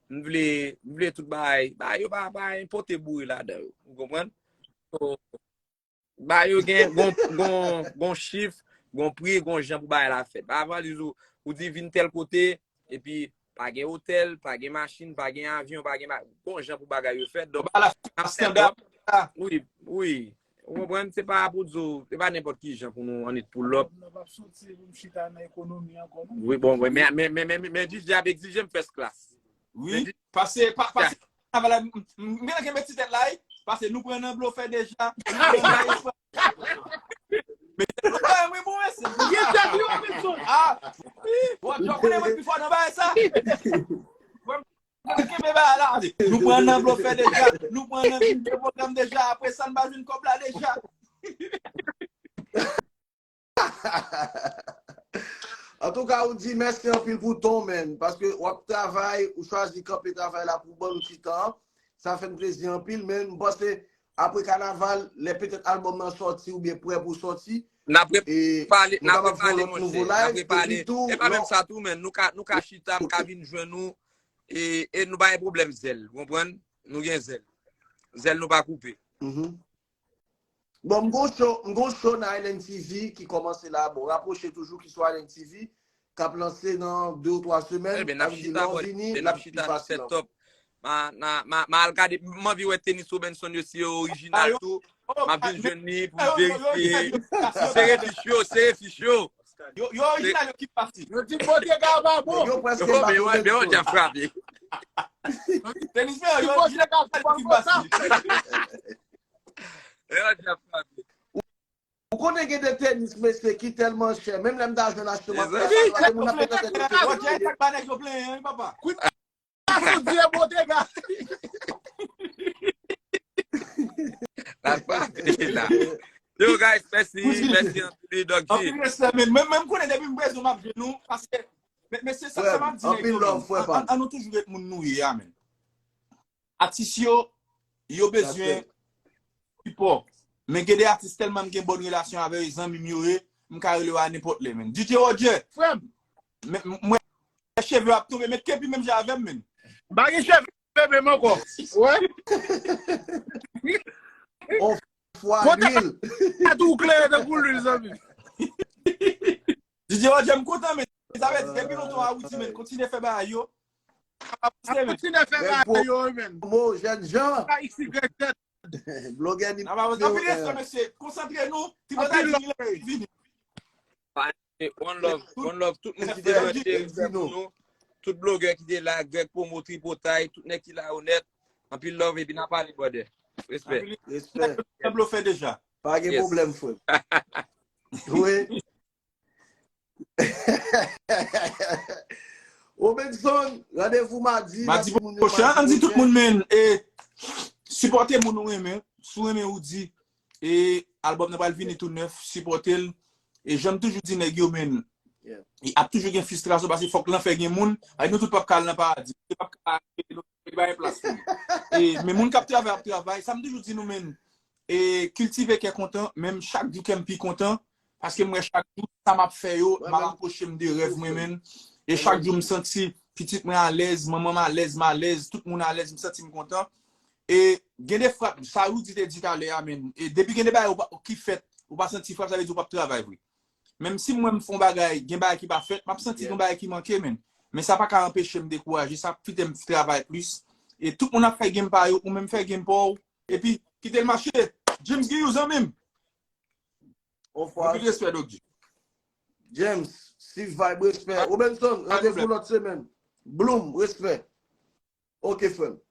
M vle, m vle tout bagay, bagay yo pa, pa enpòte boure ladan yo. Ou konprann? So, bagay yo gen, gon, gon, gon chif, gon pri, gon jan pou bagay la fèt. Pa avan li di w, ou di vin tèl kote, epi pa gen otèl, pa gen machin, pa gen avyon, pa gen ba-, gon jan pou bagay yo fèt. Donk, bagay la ap fèt estanda. Wi, wi. Ou konprann? Se pa pou di w, se pa nenpòt ki jan pou nou annik pull up. Nou p ap soti pou m chita nan ekonomi ankò, non. Wi, bon, wi, men, men, men, men, men D J ap egzije m first class. Wi, men di- pase, pa, pase, kanaval la, m, m, m gentan kenbe ti tèt la, wi. Pase nou pran nan blofè deja, nou pran nan espwa. Men, mwen, mwen, mwen, se. Gen tèt li, Robinson. Ah, wi. Bon, Djò konnen mwen pi fò nan bagay sa. Mwen, mwen kenbe bagay la. Nou pran nan blofè deja, nou pran nan vin de pwogram deja, apre sa, n pa jwenn kòb la deja. Antouka, ou di mèsi anpil pou ton, man, paske w ap travay, ou chwazi kanpe travay la pou ban nou ti tan. Sa fè n plezi anpil, men m panse apre kanaval, lè petèt albòm nan sòti oubyen prè pou sòti, n ap repale, n ap repale, monchè, n ap repale. E pa menm sa tou, men nou ka, nou ka chita, m ka vin jwenn ou, e, e nou pa gen pwoblèm zèl, ou konprann? Nou gen zèl. Zèl nou pa koupe. Bon, m gon show, m gon show nan Island T V ki kòmanse la. Bon, rapwoche toujou ki sou Island T V, k ap lanse nan de ou twa semèn. Sa vle di lè w vini, l ap pi fasil ankò. Ma, na, ma, ma al gade, m anvi wè tenis Robinson yo si yo orijinal tou. M ap vin jwenn li pou m verifye. Sere fich yo, sere fich yo. Yo, yo orijinal yo ki pati. Yo di Botega pa bon. Yo prèske bat Robinson. Yo dja frape. Tenis yo orijinal yo ki pati. Yo dja frape. Ou konnen gen de tenis, mesye, ki tèlman chè. Menm lè m ta jwenn achte m ap fè sa, gen moun ap fè tèt yo. Roger, tak pa nèg yo plenyen, wi, papa. Sa sou di e Botega. La pa la. Yo, guys, mèsi, mèsi anpil, Doc G. Anpil respè, men mwen, mwen konnen depi m bezwen m ap jwenn nou, paske, men, men se sa, sa m ap di nèg yo, an, an nou toujou ret moun nou ye a, men. Atis yo, yo bezwen sipò. Men gen de atis tèlman m gen bòn relasyon avè yo, zanmi m yo ye, m ka rele yo a nenpòt lè, men. D J Roger, frè m, mwen, cheve ap tonbe, met kepi menm jan avè m, men. M pa gen cheve menm ankò. Wè. Fwa lwil. Tèt ou klere tankou lwil, zanmi. D J Roger, m kontan, men. Sa vle di, depi lontan w a Ayiti, men, kontinye fè bagay yo. Kontinye fè bagay yo, men. Mo, jèn jan. X Y Z. Blogè nimewo en. Anpil respè, mesye. Konsantre nou. Ti bagay di vini. One love, one love. Tout moun ki te branche, respè pou nou. Tout blogè ki te la, Greg Promo, Tripotay, tout nèg ki la yo nèt. Anpil love epi n a pale, brother. Respè. Respè. Tablo fè deja. Pa gen pwoblèm, frè. Wi. Robinson, randevou madi. Madi pwochen, ann di tout moun, men, e, sipòte moun ou renmen. Si w renmen Roody, e, albòm nan pral vini tou nèf, sipòte l. E jan m toujou di nèg yo, men, ap toujou gen fristrasyon, paske fòk lanfè gen moun. Ay, nou tout p ap ka al nan paradi. Se p ap ka, nou pa gen plas pou nou. E, men moun k ap travay, ap travay. Sa m toujou di nou, men, e, kiltive kè kontan, menm chak jou kè m pi kontan, paske m wè chak jou sa m ap fè yo, m ap rapwoche m de rèv mwen, men. E chak jou m santi pitit mwen alèz, manman m alèz, m alèz, tout moun alèz, m santi m kontan. E gen de frap, sa Roody te di talè a, men. E depi gen de bagay ou pa, ki fèt, ou pa santi frap, sa vle di ou p ap travay vre. Menm si mwen m fè yon bagay, gen bagay ki pa fèt, m ap santi gen bagay ki manke, men. Men sa pa ka anpeche m dekouraje, sa ap fè m travay plis. E tout moun ap fè game pa yo, ou menm fè game pa w. Epi, kite l mache. James Guillou, zanmi m. Anpil respè, Doc G. James, Steve Vibe, respè. Robinson, randevou lòt semèn. Bloom, respè. Ok, frè m.